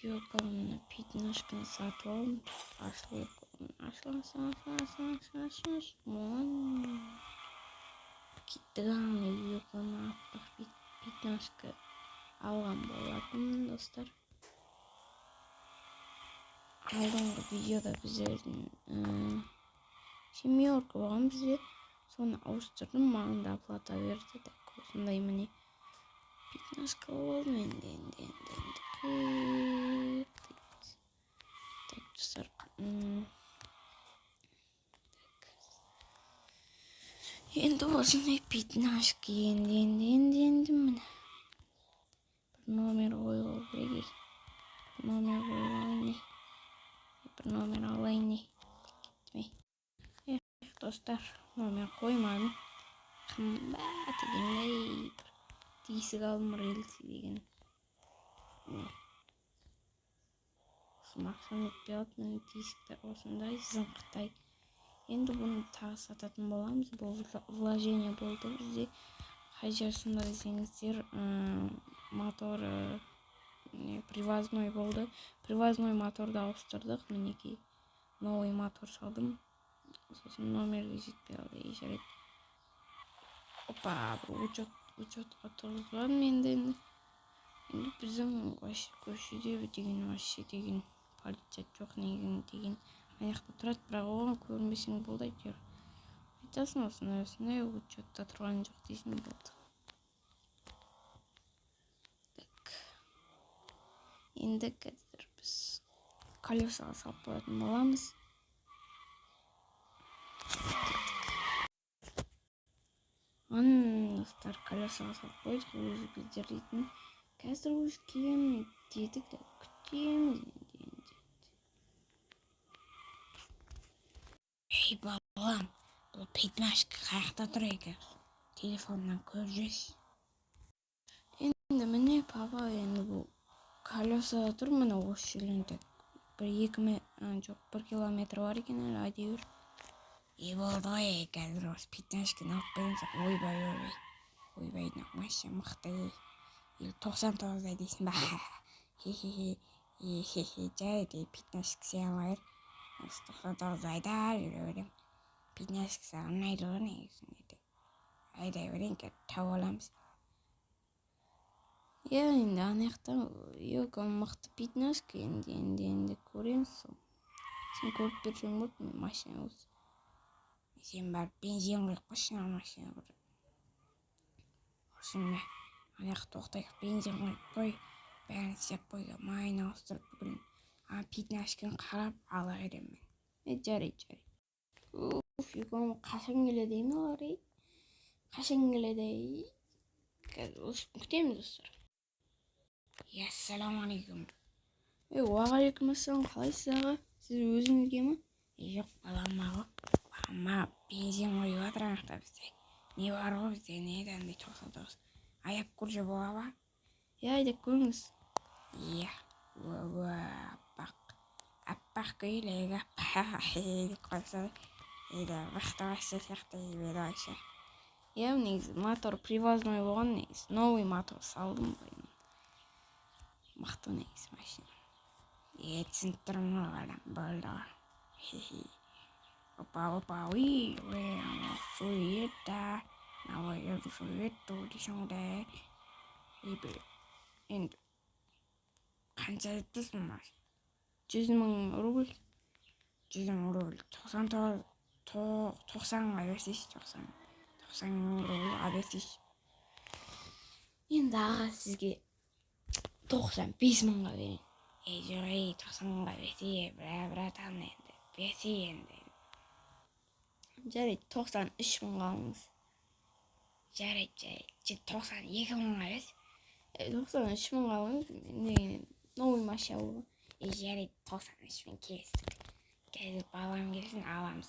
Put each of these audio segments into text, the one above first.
Йоконы, пятнашканы сатып алдым. Ашыл, ашыл, ашыл, ашыл, ашыл, ашыл, ашыл. Кеттік. Ана Йоконы аппақ пятнашка алған болатынмын, достар. Алдыңғы видеода біздердің семерка болған бізде, соны ауыстырдым, маған да оплата берді. Так, осындай, міне, пятнашка алып алдым. Енді, енді, енді, енді. Так, достар, так, енді осындай пятнашка. Енді, енді, енді, енді, міне, бір номер қойып алу керек. Ей, бір номер қойып алайын, ей, бір номер алайын, ей, кетмей. Эх, достар, номер қоймадым, қымбат екен. Ей, бір диск алдым, рельсы деген. Міне, осы ақшам жетпей қалды. Міне, дисктер осындай зыңқытай. Енді бұны тағы сататын боламыз. Бұл вложение болды бізде. Қай жер сонда десеңіздер, моторы не, привозной болды. Привозной моторды ауыстырдық, мінекей, новый мотор салдым. Сосын номерге жетпей қалды. Ей, жарайды. Опа, бір учетқа тұрғызбадым. Енді, енді, енді біздің вообще көшеде деген, вообще деген полиция жоқ деген деген. Ана жақта тұрады, бірақ оған көрінбесең болды әйтеуір. Айтасың, осындай, осындай, учетта тұрған жоқ дейсің, болды. Так, енді қазір біз колесаға салып қоятын боламыз. Кеттік. Достар, колесаға салып қойдық өзі. Біздер дейтін қазір уже келемін дедік те, күтеміз енді, енді. Ей, балам, бұл пятнашка қай жақта тұр екен? Телефоннан көріп жүрсің. Енді, міне, папа, енді бұл колесада тұр, міне, осы жерден. Так, бір екі жоқ, 1 километр бар екен әлі, айдай бер. Е, болды ғой, ей, қазір осы пятнашканы алып беремін. Ойбай, ойбай, ойбай, мынау машина мықты, ей. Или 99-да дейсің ба? Хе хе хе хе хе. Жарайды, ей, пятнашка сен ала бер. Осы 99 айдап жүре беремін. Пятнашка саған ұнайды ғой негізінде. Айдай берейін, қазір тауып аламыз. Иә, енді ана жақта екі мықты пятнашка. Енді, енді, енді көреміз сол. Сен көріп берсең болды, мен машина осы. Сен барып бензин құйып қойшы ана машинаға бір. Осыны ана жақта тоқтайық, бензин құйып қой, бәрін істеп қой, майын ауыстырып, бүкіл ана пятнашканы қарап ала беремін мен. Е, жарайды, жарайды. Уф, екеуің қашан келеді ей мыналар, ей, қашан келеді, ей? Қазір осы күтеміз, достар. Ассалаумағалейкум. Е, уағалейкум ассалам. Қалайсыз, аға? Сіз өзіңізге ма? Е, жоқ, балама ғой. Балама бензин құйып жатыр ана жақта. Бізде не бар ғой, бізде не еді, андай 99 аяп көрсе бола ма? Иә, айдап көріңіз. Иә, уа, аппақ, аппақ көйлек, аппақ деп қойса, енді мықты машина сияқты еді вообще. Иә, негізі мотор привозной болған, негізі новый мотор салдым ғой. Мықты негізі машина. Е, түсініп тұрмын ғой, балам, болды ғой. Хе хе. Опа, опа, уи, уи, суета, мынау суету дейсің ғой. Енді қанша деп тұрсың мына? 100 000 рубль. 100 000 рубль. 99, 90-ға берсейші, 90 000 рубльға берсейші. Енді, аға, сізге 95 мыңға берейін. Ей, жоқ, ей, 90 мыңға берсей, братан, енді берсей енді. Жарайды, 93 мыңға алыңыз. Жарайды, жарайды, 92 мыңға берші. 93 мыңға алыңыз деген, новый машина ғой. Ей, жарайды, 93 мың, келістік. Қазір балам келсін, аламыз.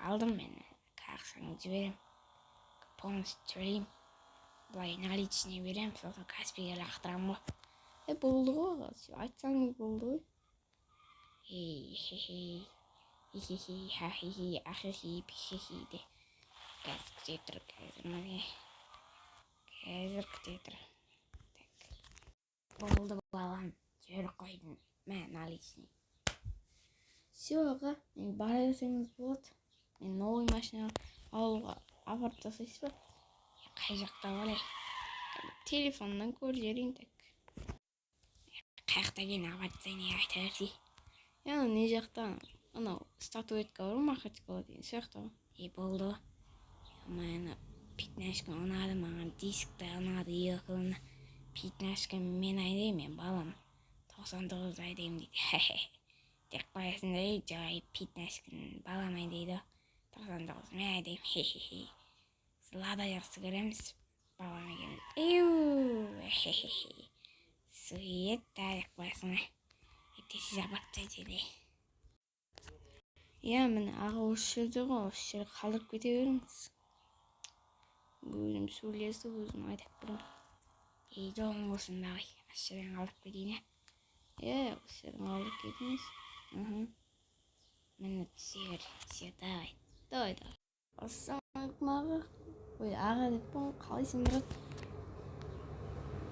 Алдым мен, ақшаңды жіберемін, полностью төлеймін. Былай наличный беремін, сосын Каспиге лақтырамын ғой. Е, болды ғой, аға, айтсаңыз болды ғой. Ей, хе хе, хе хе, ха хи хи, ахи хи, пи хи де. Қазір күте тұр, қазір, міне, қазір күте тұр. Так, болды, балам. Жіберіп қойдым, мә, наличный. Все, аға, мен бара берсеңіз болады. Мен новый машина ауылға апарып тастайсыз ба? Қай жақта бар, ей? Телефоннан көріп жіберейін, так. Қай жақта екенін апарып тастайын, ей, айта берсей. Иә, не жақта, анау статуэтка бар ғой, Махачкала деген, сол жақта ғой. Е, болды ғой. Мына пятнашка ұнады маған, диск та ұнады екеуіне. Пятнашка мен айдаймын, мен балам 99 айдаймын дейді деп қоясың да. Ей, жай, пятнашканы балам айдайды ғой, 99 мен айдаймын, хе хе хе. Біз Лада жақсы көреміз балам екеуміз, иу, хе хе хе, суета деп қоясың ғой. Тез апарып тастайды. Иә, міне, аға, осы жерде ғой, осы жерге қалдырып кете беріңіз. Өзім сөйлесіп, өзім айдап беремін. Ей, жолың болсын, давай, осы жерден қалдырып кетейін, Иә, осы жерден қалдырып кетіңіз. Мхм, міне, түсе бер. Все, давай. Давай, давай. Ассалаумағалейкум, аға. Ой, аға деппін ғой. Қалайсың, брат?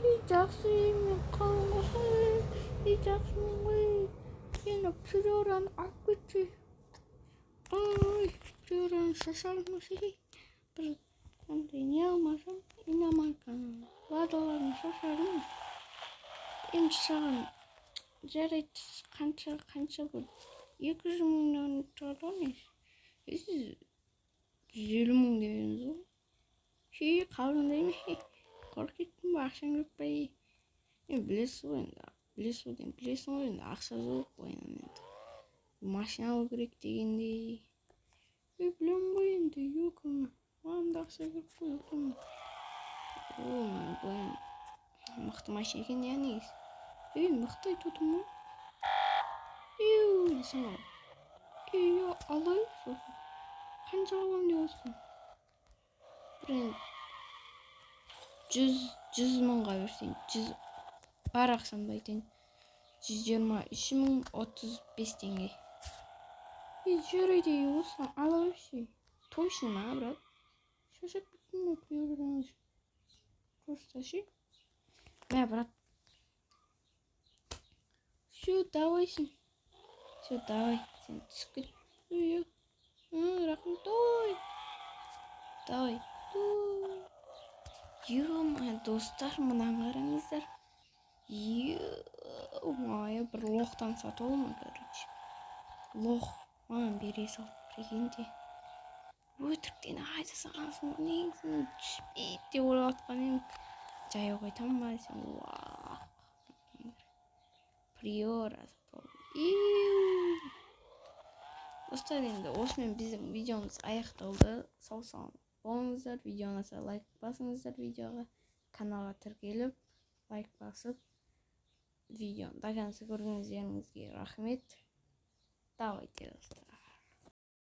Ей, жақсы, мен қалың ғой. Ей, жақсымын ғой. Енді Приораны алып кетші. Ой, Приораны шашармын. Бір андай не алмасам, иномарканы, Ладаларын шашармын енді саған. Жарайды, қанша, қанша бұл? 200 мыңнан тұрады ғой негізі. Е, сіз 150 мың дедіңіз ғой. Ши, қалжыңдаймын, қорқып кеттім ба? Ақшаң жоқ па? Енді білесіз ғой, енді білесіз ғой деймін, білесің ғой енді, ақша жоқ қой енді, машина алу керек дегендей. Е, білемін ғой енді, ёкарный, маған да ақша керек қой, ёкарный. О, мына былай мықты машина екен, иә, негізі. Ей, мықты айтып отырмын ғой, ю десең ғой. Ей, алайық сосын. Қаншаға аламын деп отырсың? Бір енді 100 мыңға берсең, 100, бар ақшамды айтайын, 123 035 теңге. Ей, жарайды, ей, осыны ала берші. Точно ма, брат? Шаршап кеттім ғой Приорадан просто ше. Мә, брат, все, давай сен, все, давай, сен түсіп кет. Ой, рахмет. Ой, давай. Ё-моё, достар, мынаны қараңыздар. Ё-моё, бір лохтан сатып алдым, короче. Лох маған бере салды, прикиньте. Өтіріктен айта салғансың ғой негізі, түспейді деп ойлап жатқан едім. Жаяу қайтамын ба десем, уах, Приора сатып алдым. Иу. Достар, енді осымен біздің видеомыз аяқталды. Сау саламат болыңыздар. Видео ұнаса, лайк басыңыздар видеоға, каналға тіркеліп, лайк басып, видеоны до конца көргендеріңізге рахмет. Давайте, достар.